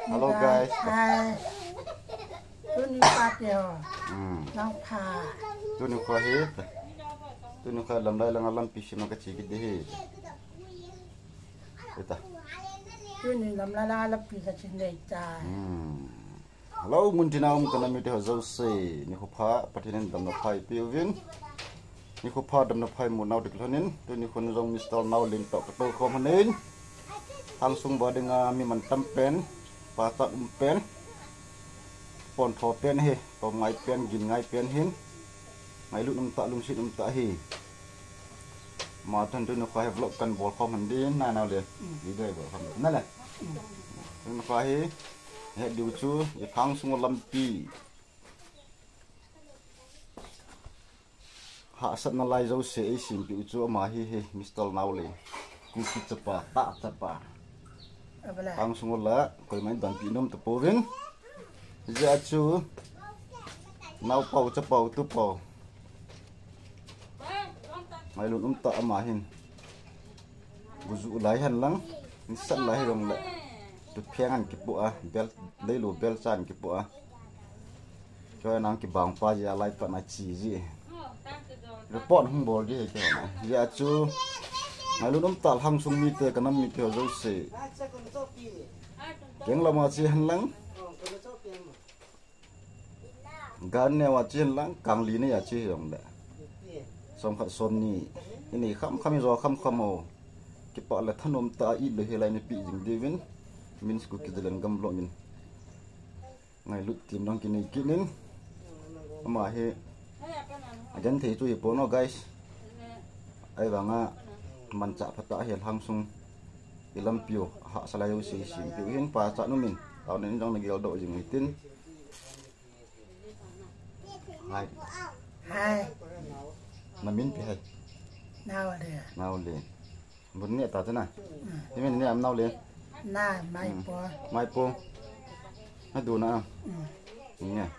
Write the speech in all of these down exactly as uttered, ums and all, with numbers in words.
Hello, guys. Hi. Tuni pate ho. Hmm. Nang pha. Tuni kho hi. Tuni kho lamlai langa lampi sima kache kit ding ahi. Eta. Tuni lamlai langa lampi kache nei tai. Hmm. Hello, muntina um kanam mite ho jouse. Nikho pha, Pathen in damna pha eipeuvin. Nikho pha damna pha imu nau ding lhonin, tuni khon jong Mister Naolen toh katou khom lhonin. Lhangsung uva dinga mi mantam pen, pachat um pen, pontho pen hi, tom ngai pen, gin ngai pen hin. Ngailut um tah, lungset um tah hi. Ama toh tuni kho hi vlog kan bol khom lhon ding, na Naolen. Video bol khom na le. Tuni kho hi, het diu chu, i Lhangsung lampi. Hahsatna lai jouse eisempeh u chu ama hi, hi Mister Naolen. Kuki chapa, tah chapa. Abala. Lhangsung la, koiman dampi nom tapouvin. Hijeh a chu, naopa u, chapa u, tupa u. Ngailut um tah ama hin. Guju lai hen lang, nisan lai hijongle. Tupheng an kipoh a, bel, leilu belcha an kipoh a. Choi nang kibang pa jia lai pa na chi ji. Report hung bol ding ahi kei na. Hijeh a chu, ngailut um tah Lhangsung mite, kanam mite ho jouse. Keng lama che hen lang. Gan neo a che hen lang, kang li nei a che hijongle. Som khat som ni. I nei kham kham, i jo kham kham o. Kipah le thanom tah a it lou hilai nei pe jing diuvin. Min Kuki Zalen Gam Vlog in. Ngailut tim dang kinei kit in. Ama hi. Agenthei chu hipon o, guys. Ahivanga manchah phatah hi Lhangsung. I lampi u, hahsa lai jouse sempeh u hin pachat nom in. Taona in jong nagel doh jing u hitin. Hi. Hi. Na min ipi ham? Naolen. Naolen. Bun neh ta chu na. Hmm. Hi min neh am Naolen? Na, Maipo. Hmm. Maipo. Na du na am? Hmm. Neh.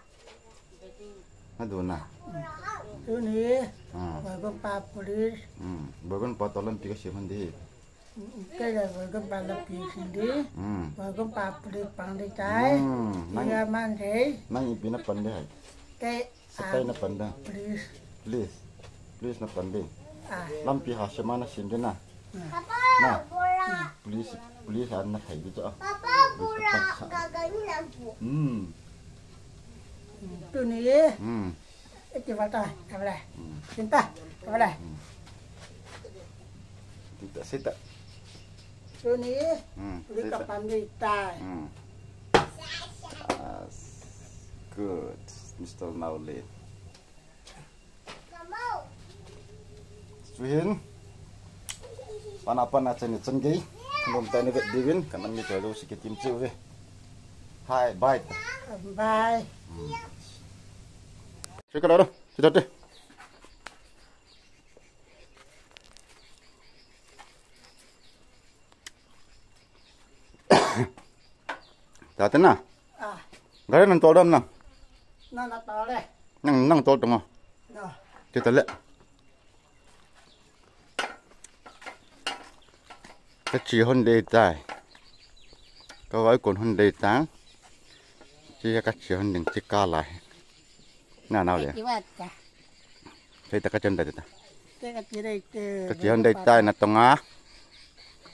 Na du na. Hmm. Tuni. Ah. Boigum pa police. Hmm. Boigum pa toh lampi kasem lhon ding. Kei le Boigum pa lampi sem ding. Hmm. Boigum pa police pang ding tai. Hmm. Nang, iya man dei. Nang ipi na pan ding ham? Kei, sepai, ah, na pan ding. Police. Police. Police na pan ding. Ah. Lampi hahsa ma na sem ding na. Hmm. Na. Hmm. Police, police a na thei ding chu a. Police ka pan sa. Hmm. Hmm. Tuni. Hmm. Iti vata, kavale. Hmm. Sinta, kavale. Hmm. Sinta, sinta. Tuni, hmm, tuni sinta. Kapan ding tai. Hmm. That's good, Mister Naolen. Chuhin, pana pana chani changei. Nom tah in vet diuvin, kanam mite jouse kitim cheh uve. Hi, bye. Bye. Hmm. Chika dado, chika dado. Tate na. Ah. Gari nang tol dam nang. Nang na tol le. Nang, nang tol tongo. No. Chita le. Kache lhon ding tai. Kavai kon lhon ding tai. Che kache lhon ding che kalai. Na Naolen. Kiwat ka. Sei ta kache lhon ding tai ta. Te kache ding te. Kache lhon ding tai na tonga.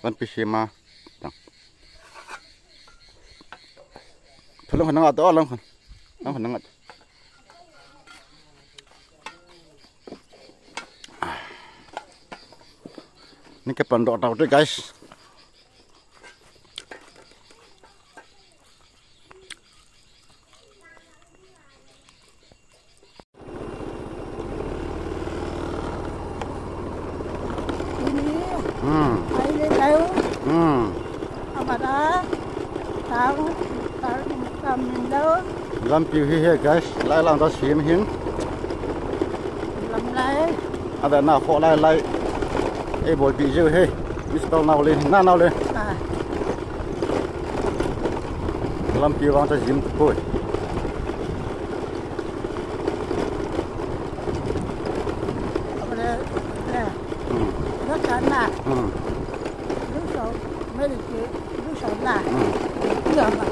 Lampi sema. Tang. Tholong khan nga to, long khan. Long khan nga to. Nei kapan doh tau te, guys. Ini. Hmm. Ai le tau. Hmm. Abada. Tau. Tau. Tau min dau. Lampi hi he, guys. Lai lang ta sim hin. Lamlai. Ada na kho lai lai. Ei bolpi jeh u he. Mister Naolen, na Naolen. Ah. Lampi vang ta jim poi. Abra, abra. Hmm. Lo ta na. Hmm. Lo so, me le ke, lo so na. Hmm. Lo ma.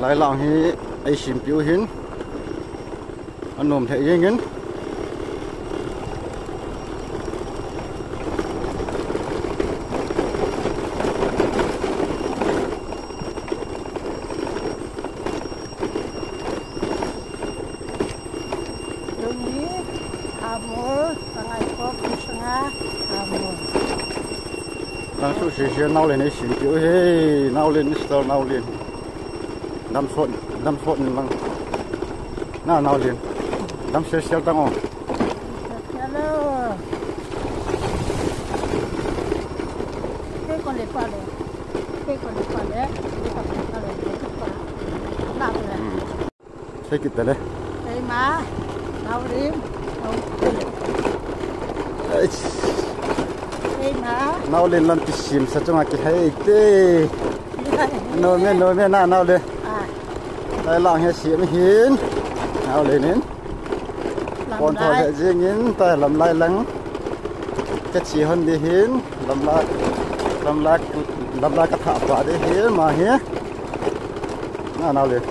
Lai lang hi ei simpiu hin. Anom thei jengin. Lungni, Amul, Pangai Pop, Sanga, Amul. Nang su si si Naolin ei simpiu hi, Naolin, Mister Naolin. Dam sot, dam sot ni lang. Na, Naolin. Dam sel sel tang o. Hello. Kei kon le pa le. Kei kon le pa le. Kei kon le pa le. Kei kon le pa le. Na le. Hmm. Sei kit tale. Kei ma. Naolin. Ais. Kei ma. Naolin lampi simsa chunga kihei te. Nom e, nom e, na, Naolin. Ah. Lai lang hi sim hin. Naolin in. Kon tho le jingin, ta lam lai lang. Ka chi hon di hin, lam la, lam la, lam la ka tha pa di hin, ma hi. Na, Naolin.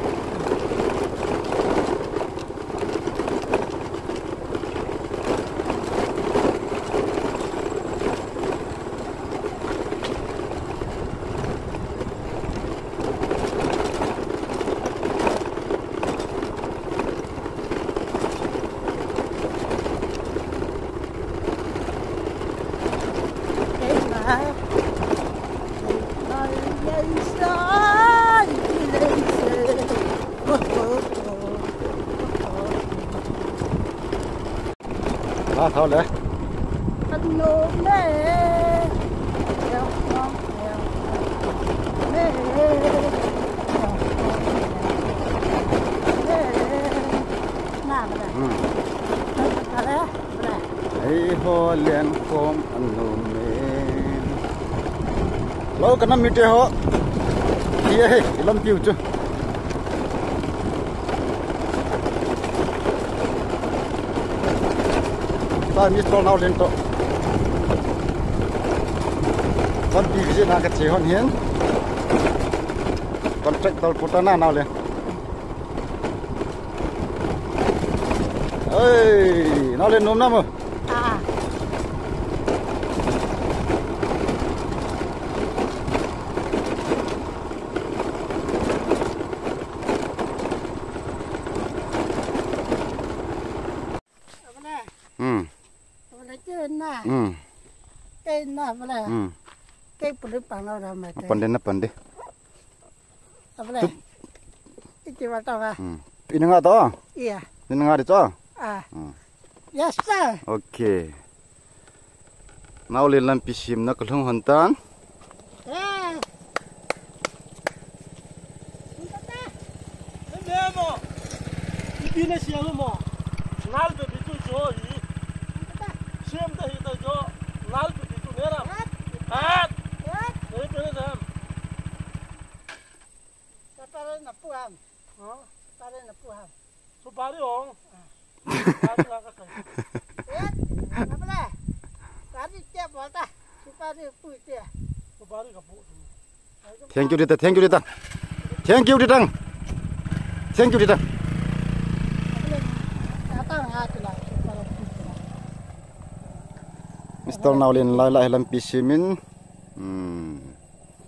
Ba thau le. Kan no me. Na, ba le. Hmm. Ba le. Ei ho len kom anu me. Lo ka nam mi te ho. Hi e, hi lam piu chu. Ta Mister Naolin to. Kon pi visit na ka che hon hin. Contractor puta na Naolin. Ei, Naolin nom na mo. Ah. Hmm. Abale kei na. Hmm. Kei na abale. Hmm. Kei puli pang lo da ma te. Pande na pande. Abale. Tup. Iti ba ta ba. Hmm. Ina nga to? Iya. Ina nga di to? Ah. Hmm. Yes, sir. Okay. Naolin lampi simna ka lhung hon tan. Eh. Ebe mo. Ipi na siam mo. Nal pe bitu jo hi. Siam ta hi ta jo. Nal pe bitu ne ram. Hat. Hat. Hat. Ei pe ne ram. Sapare na pu ham. Ha? Sapare na pu ham. Supari ong. Supari ong ka kai. Eh, apa le? Tadi tiap bol ta. Supari pu tiap. Supari ka pu. Thank you, Ditang. Thank you, Ditang. Thank you, Ditang. Thank you, Ditang. Apa le? Datang ha tu lah. Supari pu tu lah. Mister Naolin lai lai lampi simin. Hmm.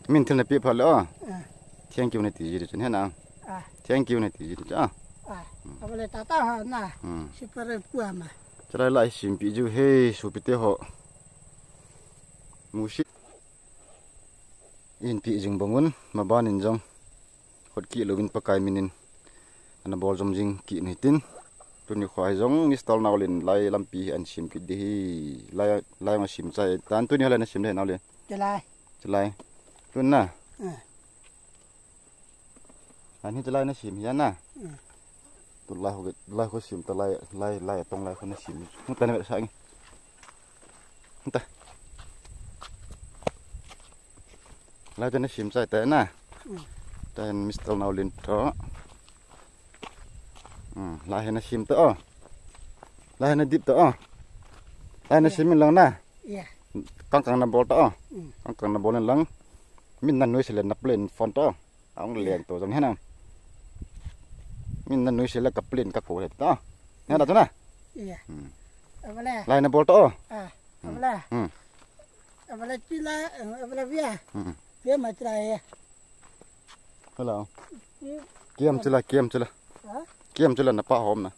Min thil na pi pha le, oh. Ah. Thank you na ti ji di chun he na. Ah. Thank you na ti ji di chun, ah. Ah. Abale tata ha na. Hmm. Supari pu ama. Chalai lai simpi ju he, sopite ho. Musi. Inpi jing bang un, maban in jong. Hot kit louvin Pakai min in. Ana bol jom jing kit ni tin. Tuni kho hi jong Mister Naolin lai lampi an sim kit di hi. Lai, lai ma sim chai. Tan tuni ho lai na sim di Naolin. Chalai. Chalai. Tun na. Ah. Ani chalai na sim hi na. Hmm. Tu lai ho, lai ho sim ta lai, lai, lai tong lai ho na sim. Mu ta na sa ngi. Ta. Lai ta na sim chai ta na. Hmm. Tan Mister Naolin to. Hmm, lai hi na sim ta o. Lai hi na dip ta o. Lai hi na sim in lang na. Iya. Kang kang na bol ta o. Hmm. Kang kang na bol in lang. Min na noi se le na plan phone ta o. Ang lian to jong henang. Min na nuisat le ka plane ka ko le ta. Na da tu na. Iya. Hmm. Abale. Lai na bol to. Ah. Hmm. Abale. Hmm. Abale pila, abale via. Hmm. Via ma try. Hello. Kiam chila, kiam chila. Ha? Kiam chila na pa hom na.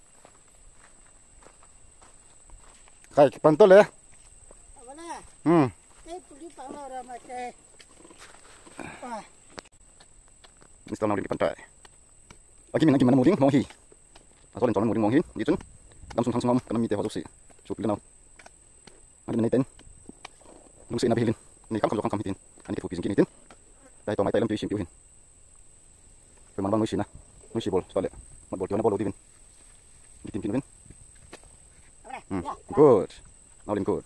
Kai kipan to le. Abale. Hmm. Te puli pa lo ra ma te. Pa. Mister Naolin kipan tai. Aki min aki mana muling mong hi. Asolin solan muling mong hin. Di chun. Dam sung thang sung am kana mi te ho joksi. Su pili nau. Ani nei ten. Lungsetna bihilin. Nei kham kham jo kham kham hitin. Ani kithopi jing kit hitin. Tai to mai tai lam tui sim piu hin. Koiman bang nuisat na. Nuisat bol. Spa le. Mat bol kiu na bol lo diuvin. Kitim pin uvin. Hmm. Good. Naolin good.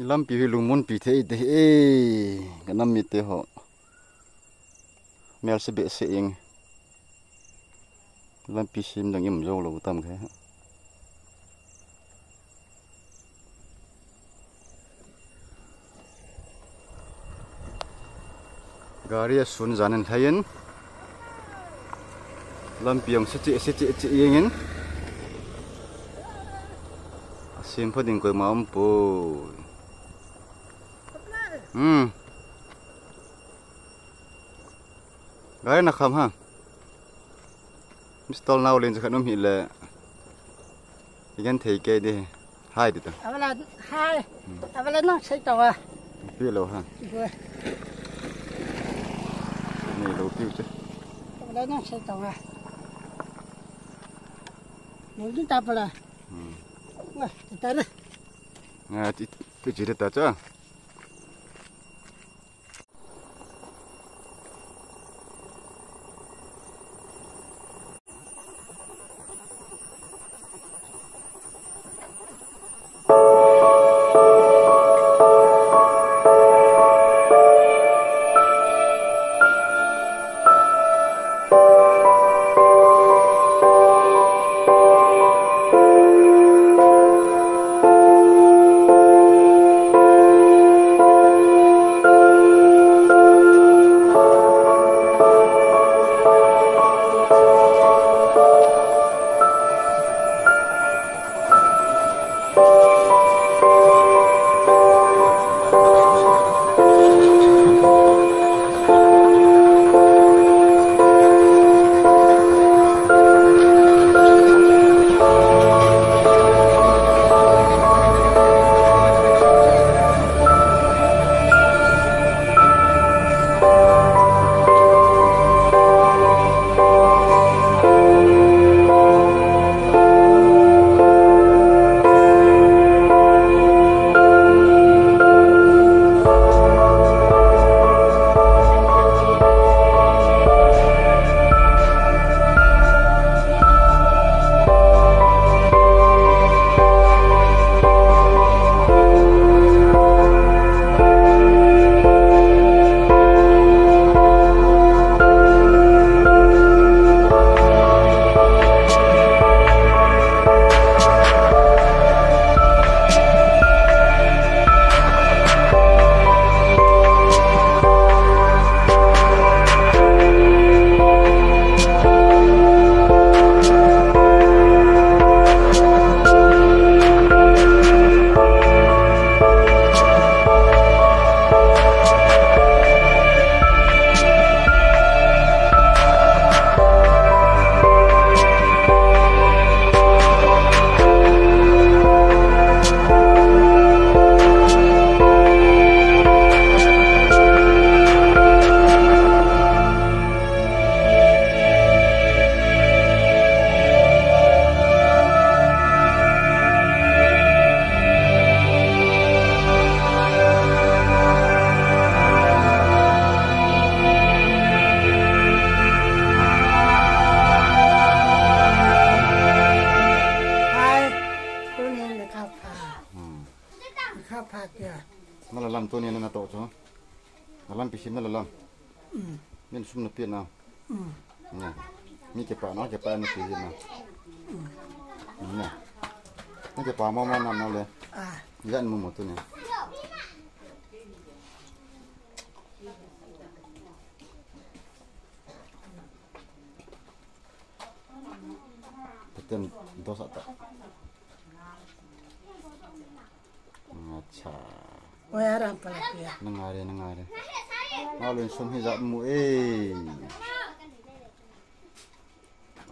Lampi hi lungmonpi thei te e, ka nam mite ho. Mel se behseh ing. Lampi sem dang im jou lou tam khe. Gari a sun jan in lhai in. Lampi jong se cheh, se cheh, cheh jeng in. A sem pha ding koima um poi. Hmm. Gari na kham ha. Mister Naolin chu khat um hile. Igan thei kei di. Hai di ta. Avala hai. Avala nang sei to a. Pi lo ha. Gue. Ni lo piu che. Avala nang sei to a. Lo di ta pala. Hmm. Wa, ta na. Nga ti ti ji ta cha. Hai, tunin lekha pha. Hmm. Lekha pha kya? Nala lam tunin natoh chu. Nalam pi sim na lalam. Min sum na pi na. Ne. Mi ke pa na ke pa na pi na. Ne. Ni ke pa mo mo na na le. Ah. Yan mo mo tu ne. Patient dos ata. Acha. Oi, aram pala pia. Nangare, nangare. Nalun sum hi jat mu e.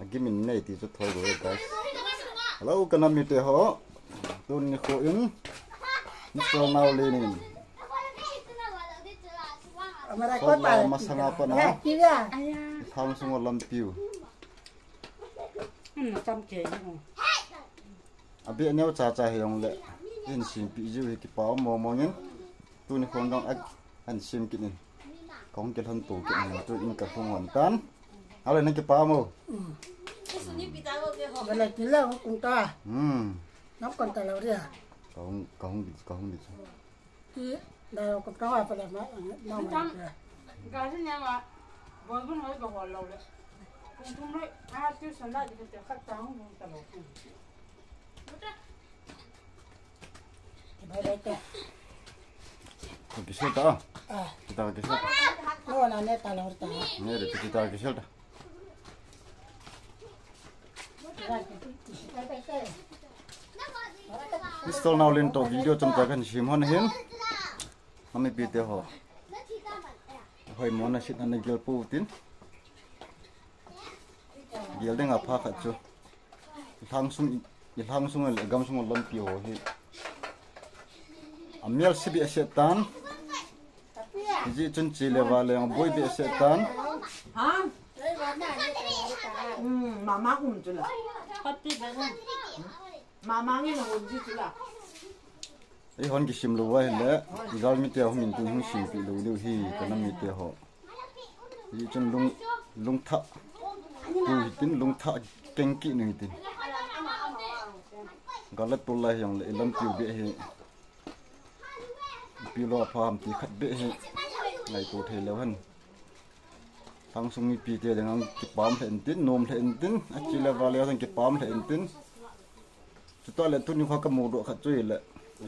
Agimin nei ti chu thoi go e, guys. Hello, ka nam mite ho. Tuni kho in. Mister Naolin in. Amara Kotla ko pa masanga pa na. Aya. Thang sung lampiu. Hmm, cham ke. Abi aneo cha cha he yong le. In sim pi jiu he kipa mo mo ngin. Tuni khon dong ak an sim kit in. Kong ke lhon tu kit in tu in ka khong hon tan. Ale na kipa mo. Bala kila kung ta. Hmm. Nok kon ta lo ria. Kong kong kong ni. Ti, da ko ka wa pa da ma, ma ma. Ka si nya ma, bon bon hoi ko hol lo le. Kung tum le, a tu san la di ka te khat ta hung hung ta lo. Bye bye te. Ko ki se ta. Ah. Kita ki se. No na ne ta lo ta. Ne de kita ki se ta. Mister Naolin to video chomcha kan sim hon hin. Ami pi te ho. Hoi mo na sit na gel pu tin. Gel ding a pha khat chu. Lhang sung, lhang sung le gam sung lampi ho hi. Amial sibi aset tan. Ji chun chi le va le boi be aset tan. Ha? Hmm, mama um chu la. Pati be na. Mama ngi na um ji chu la. Ei hon kisim lou va hile, gal mite ho min tin hung simpi lou lou hi, ka nam mite ho. Hi chun lung, lung tha. Tu hitin lung tha keng ki nu hitin. Gal la tu la hi jong le, lampiu be hi. Pi lo pha ham ti khat be hi. Ngai tu thei lou hen. Lhang sung mipi te ding ang kipam lheh intin, nom lheh intin, a chi le va le ding kipam lheh intin. Chuta le tuni kha ka mu doh khat chu le,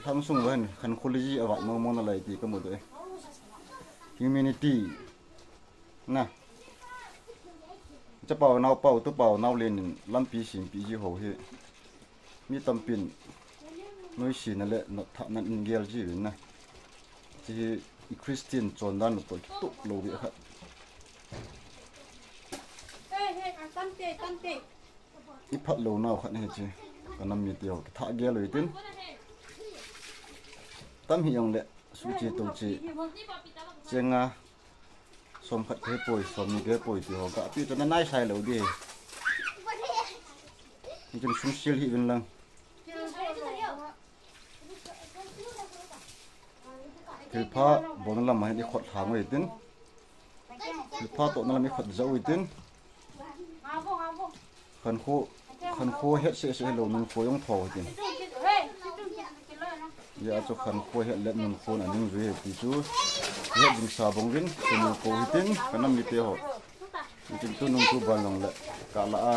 lhang sung va hin khan khuli ji a vat mo mo na lai ti ka mu doh e. Humanity. Na. Chapau naopau, tupau Naolin in lampi simpi ji ho hi. Mi tampin noisena le notthahna in gel jiuvin na. Hiche hi i Christian chondan toh kitup lou beh khat. Hey, hey, a tamte, tamte. I phat lou nau khat hiche. Ka nam mite ho kithah gel u hitin. Tam hi jong le suhche touche. Chenga. Som khat kahi poi, som ni kahi poi ti ho ka pi to na nai sai lou di. Ni chun sum sil hi vin lang. Thilpha bon lam hin i khot lhang u hitin. Thilpha tohna lam i khot ja u hitin. Khankho, khankho het seh seh hilou nunkho jong tho tin. Hijeh a chu khankho het le nunkho na nungjui e ti chu. Het jing sa bang uvin, tu nunkho hitin, ka nam mite ho. Hitin tu nung tu ban jong le, ka la a,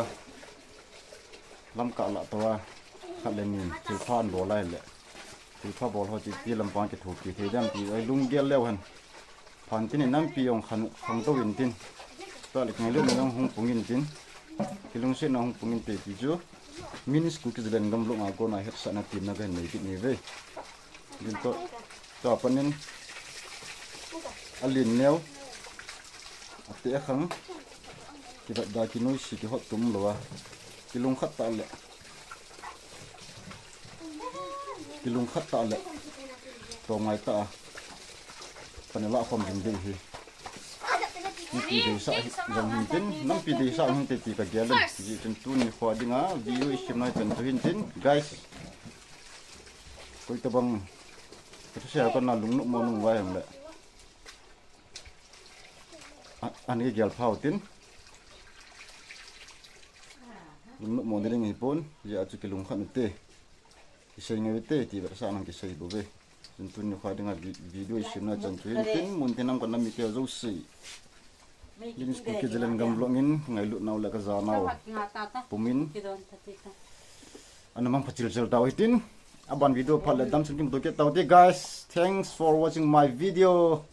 lam ka la to a, khat le nin, thilpha an bol a hile. Thilpha bol ho chu iti lampang kithopi thei dem ti, ei lunggel leu hen. Phan tin in nampi jong khang, khangtou in tin. Tua le kingailut na jong hung pung in tin. Kilungsetna hung pung inte ti chu. Min's Kuki Zalen gam lung a kona hetsahna temna kahin nei kit ni ve. Din to, tua panin. Alen neo. Ate akhang. Kibat da kinoise kihot tum lou a. Kilungkhat tah le. Kilungkhat tah le. Tongai tah a. Panla khom ding dei hi. Mipi deisah hi jong hin tin, nampi deisah hin te ti ka gel in. Hijeh chun tuni kho dinga, video i sim nai pen chu hin tin, guys. Koi tabang. Ka thusei a kona lungnop mo nung vai ham le. A, ani gel phau tin. Lungnop mo ding hi pon, hijeh a chu kilungkhat u te. Kisei ngai u te, ti vetsahna kisei bou ve. Chun tuni kha dinga vi- video isimna chan chu hin tin mun tin nam kanam mite jouse. Guinness Book Kizalen Gam Vlog in ngailutnau le kajanau pumin ana mangpha chilchil tau hitin. Aban video phat le damsel kimuto kit tau te guys. Thanks for watching my video.